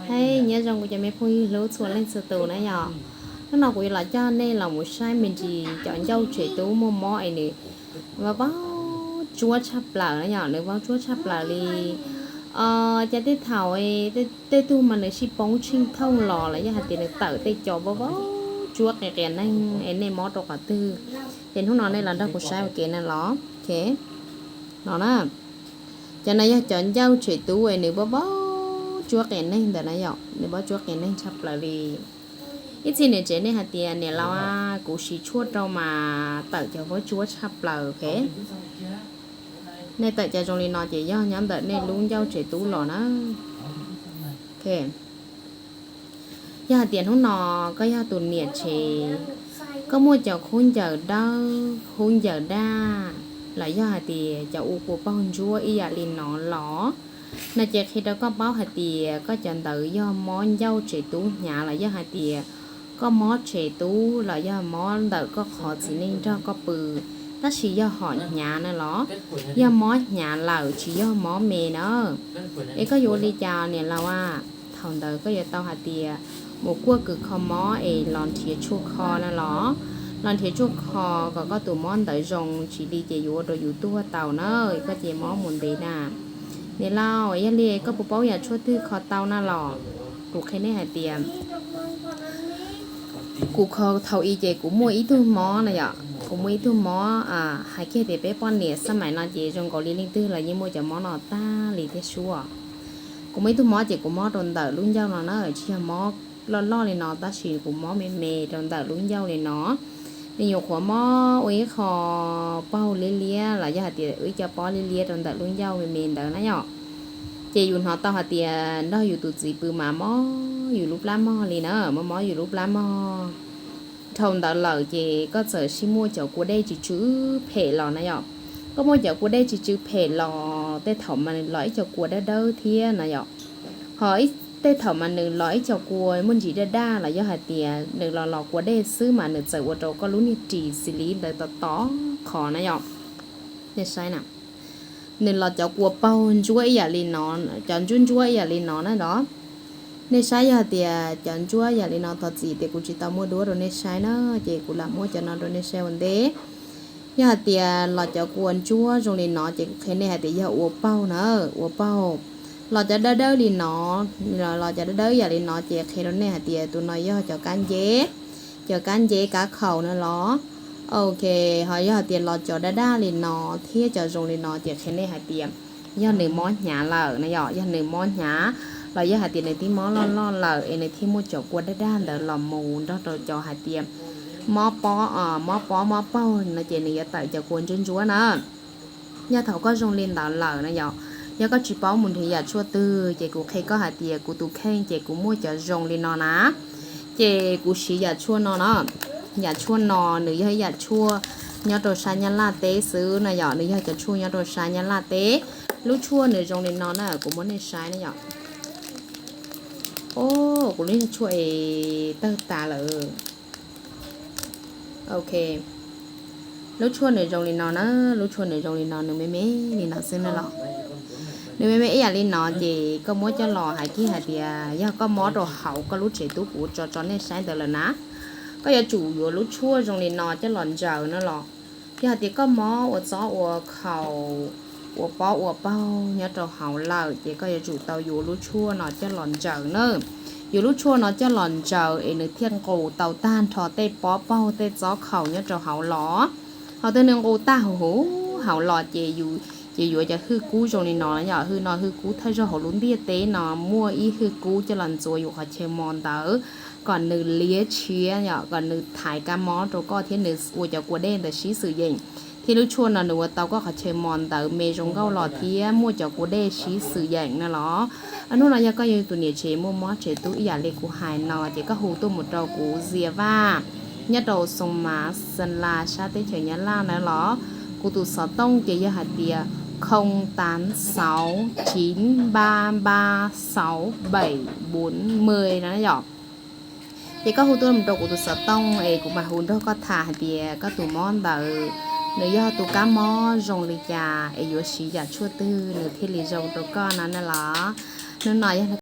Hej, nyob zoo kuv cov me phooj ywg hlub txhua leej txhua tus na yom. Hnub no kuv yuav los coj nej los mus saib me ntsis cov ncauj tsev tub muaj mob es nws vau vau tsuab tshaj plaws na yom, nws vau tsuab tshaj plaws li. Ces tej thaum tej tug mas nws sib poob tsheej thooj los los yog hais tias nws tawm tej co vau vau tsuab qias qias neeg es nej mob rau qhov twg. Ces hnub no nej los nrog kuv saib ua ke na los. No na, cov no yog cov ncauj tsev tub es nws vau vau tsuab qias neeg ntawd na yom, nws vau tsuab qias neeg tshaj plaws li. Ib txhia niam tsev nej hais tias niam laus a, kuv siv tshuaj rau mas tawm cov vau tsuab tshaj plaws. Nej tawm cov zoo li no ces yog nyob ntawm nej lub ncauj tsev tub los na. Yog hais tias hnub no koj yog tus niam tsev, koj muaj cov khaub ncaws dawb khaub ncaws daj, los yog hais tias cov ua kua paug ntsuab ib yam li no los, no ces qhia rau koj paub hais tias koj cov ntawd yog mob ncauj tsev tub hnyav los yog hais tias koj mob tsev tub los yog mob ntawm koj qhov txiv neej nrog koj pw, tab sis yog hom hnyav na los, yog mob hnyav lawm tsis yog mob me na. Es koj yuav ua li cas niam laus a? Thaum ntawd koj yuav tau hais tias mus kuaj kws kho mob es los nrhiav tshuaj kho na los, los nrhiav tshuaj kho kom koj tus mob ntawd zoo, tsis li ces yuav ua rau yus tuag tau na, koj ces mob mus ntev na. Niam laus, yog li koj puas paub yam tshuaj twg kho tau na los? Kuv qhia nej hais tias kuv kho thaum i ces kuv muaj ib tug mob na yom, kuv muaj ib tug mob, hais kiag tias peb poj niam xab maim no ces zoo nkaus li leej twg los yeej muaj cov mob no tag li thiab suab. Kuv muaj ib tug mob ces kuv mob rau ntawm lub ncauj no na, tsis yog mob loj loj li no tab sis kuv mob me me rau ntawm lub ncauj li no. Nws nyuam qhuav mob ua ib qho paug liab liab los yog hais tias ua ib co pob liab liab rau ntawm lub ncauj me me ntawd na yom. Ces yus hnov tau hais tias nrog yus tus txiv pw mas mob yus lub plab mog li na, mob mob yus lub plab mog. Dhau ntawd lawm ces koj txawm sib muaj cov kua dej tsis tsw phem los na yom. Koj muaj cov kua dej tsis tsw phem los tej thaum mas nws los ib co kua dawb dawb thiab na yom. Ho tej thaum mas nws los ib co kua muaj ntsis daj daj los yog hais tias nws los los kua dej xwb mas nws txawm ua rau koj lub niag ris xis li ntawd tom tom qhov na yom. Nej saib na, nws los cov kua paug ntsuab ib yam li no, cov ntsuab ntsuab ib yam li no na los. Nej saib, yog hais tias cov ntsuab yam li no, thov txim tias kuv tsis tau muaj duab rau nej saib na, ces kuv lam muab cov no rau nej saib ua ntej. Yog hais tias los cov kua ntsuab zoo li no ces kuv qhia nej hais tias yog ua paug na, ua paug. Los cov dawb dawb li no, los cov dawb dawb yam li no ces qhia rau nej hais tias tus no yog cov kab nceb, cov kab nceb kab khaum na los. Ok, ho yog hais tias los cov daj daj li no thiab cov zoo li no ces qhia nej hais tias yog nws mob hnyav lawm na yom, yog nws mob hnyav los yog hais tias nws twb mob loj loj lawm es nws thiaj muaj cov kua daj daj ntawd los mus nrog rau cov hais tias mob pob, mob pob mob paug no ces nws yuav tawm cov kua ntsuab ntsuab na. Yog thaum koj zoo li ntawd lawm na yom, yog koj tsis paub mus nrhiav yam tshuaj twg ces kuv qhia koj hais tias kuv tus kheej ces kuv muaj cov zoo li no na, ces kuv siv yam tshuaj no no. Yam tshuaj no nws yog ib yam tshuaj nyob rau sab Nyab Laj teb xwb na yom, nws yog cov tshuaj nyob rau sab Nyab Laj teb. Lub tshuaj nws zoo li no na, kuv muab nej saib na yom. O, kuv lub tshuaj es tawg tas lawm. Ok, lub tshuaj nws zoo li no na, lub tshuaj nws zoo li no, nws me me li no xwb na los. Nws me me ib yam li no ces koj muab coj los hais kiag hais tias yog koj mob rau hauv koj lub tsev tub kuv tso tso nej saib ntawd lawm na, koj yuav tsum yuav lub tshuaj zoo li no coj los ntsaws na los. Yog hais tias koj mob ua txob ua khaus, ua pob ua paug nyob rau hauv lawm ces koj yuav tsum tau yuav lub tshuaj no coj los ntsaws na. Yuav lub tshuaj no coj los ntsaws es nws thiaj nqus tau tag nrho tej pob paug tej txob khaus nyob rau hauv los. Ho twg nws nqus tag huv huv hauv los ces, ces yuav cov hwj kub zoo li no na yom. Hwj no hwj kub thawj zaug hauv lub ntiaj teb no muaj ib hwj kub coj los ntxuav yus qhov chaw mos ntawd kom nws liab tshiab yom, kom nws thaiv kab mob rau koj thiab nws ua cov kua dej ntawd sib xws yeem. Thiab lub tshuaj no nws ua tau koj qhov chaw mos ntawd me zoo nkauj los thiab muaj cov kua dej sib xws yeem na los. Hnub no yog koj yog tus niam tsev muaj mob tsev tub ib yam li kuv hais no ces koj hu tuaj mus rau kuv Zias Vaj nyob rau Xoo Mav, Xeem Las sab teb chaws Nyab Laj na los. Kuv tus xov tooj ces yog hais tias không tám sáu chín ba ba sáu bảy bốn mươi na yom. Ces koj hu tuaj mus rau kuv tus xov tooj es kuv mam hu nrog koj tham hais tias koj tus mob ntawd nws yog tus kab mob zoo li cas es yuav siv yam tshuaj twg nws thiaj li zoo rau koj no na los. Hnub no yog